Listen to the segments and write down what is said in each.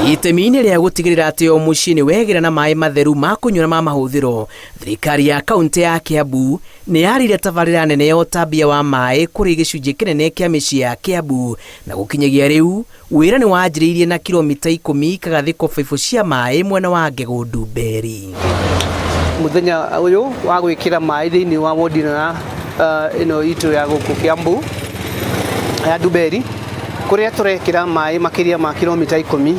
Itemi-inĩ rĩa gũtigĩrĩra atĩ o mũciĩ nĩ wegĩra na maĩ matheru ma kũnyua na ma mahũthĩro, thirikari ya kaunti ya Kiambu nĩ yarire tabarĩra nene ya ũtambia wa maĩ kũrĩ gĩcunjĩ kĩnene kĩa mĩciĩ ya Kiambu, na gũkinyagia rĩu wĩra nĩ wanjĩrĩirie na kilomita 10 ikagathĩkwo baibũ cia maĩ mwena wa Ngegũ Ndumberi. Muthenya uyu wa gwikira maĩ thiini wa wodi ĩno ya ĩno itũ ya gũkũ Kiambu ya Ndumberi, kũrĩa tũrekĩra maĩ makĩria ma kilomita 10,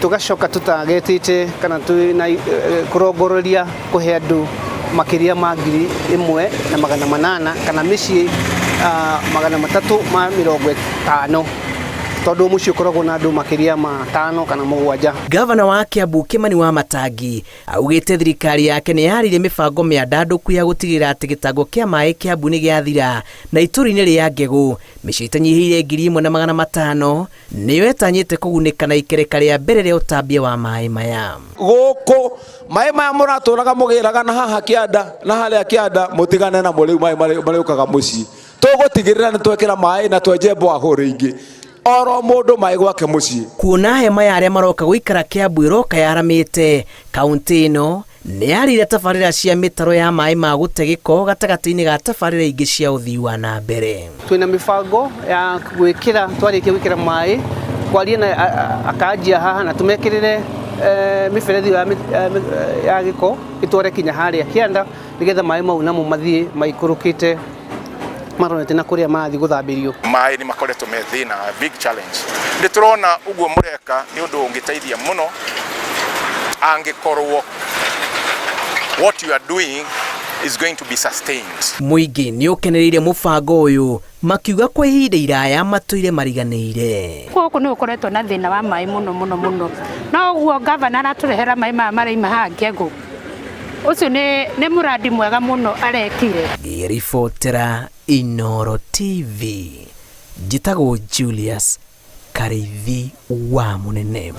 tũgacoka tũtagetĩte kana twĩna kũrongoreria kũhe andũ makĩria ma 1800 kana mĩciĩ 350, tondũ mũciĩ ũkoragwo na andũ makĩria ma 5 kana 7. Gavana wa Kiambu Kimani Wamatangi augĩte thirikari yake nĩ yarire mĩbango mĩandandũku ya gũtigĩrĩra atĩ gĩtango kĩa maĩ Kiambu nĩ gĩathira, na itũũra-inĩ rĩa Ngegũ mĩciĩ ĩtanyihĩire 1500 nĩyo ĩtanyĩte kũgunĩka na ikereka rĩa mbere rĩa ũtambia wa maĩ maya. Gũkũ maĩ maya mũratũraga mũgĩraga na haha kĩanda na harĩa kĩanda, mũtigane namo rĩu, maĩ marĩũkaga mũciĩ. Tũgũtigĩrĩra nĩ twekĩra maĩ na twenje borehole ingĩ, oro mũndũ maĩ gwake mũciĩ. Kuona hema ya arĩa maroka gũikara Kiambu ĩroka yaramĩte, kaunti ĩno nĩ yarire tabarĩra cia mĩtaro ya maĩ ma gũte gĩko gatagatĩ-inĩ ga tabarĩra ingĩ cia ũthii wa na mbere. Twĩna mĩbango ya gwĩkĩra, twarĩkia gwĩkĩra maĩ, kwaria na akanjia haha na tũmekĩrĩre mĩberethi ya gĩko ĩtware kinya harĩa kĩanda, nĩgetha maĩ mau namo mathiĩ maikũrũkĩte marorete na kũrĩa marathiĩ gũthambĩrio. Maĩ nĩ makoretwo me thĩna, big challenge. Nĩ tũrona ũguo mũreka nĩ ũndũ ũngĩteithia mũno, angĩkorwo what you are doing is going to be sustained. Mũingĩ nĩ ũkenereire mũbango ũyũ, makiuga kwa ihinda iraya matũire mariganĩire. Gũkũ nĩ gũkoretwo na thĩna wa maĩ mũno mũno mũno, no ũguo gavana aratũrehera maĩ maya maraima haha Ngegũ, ũcio nĩ mũrandi mwega mũno arekire. Ngĩribotera Inooro TV, njĩtagwo Julius Karĩithi wa Mũnene.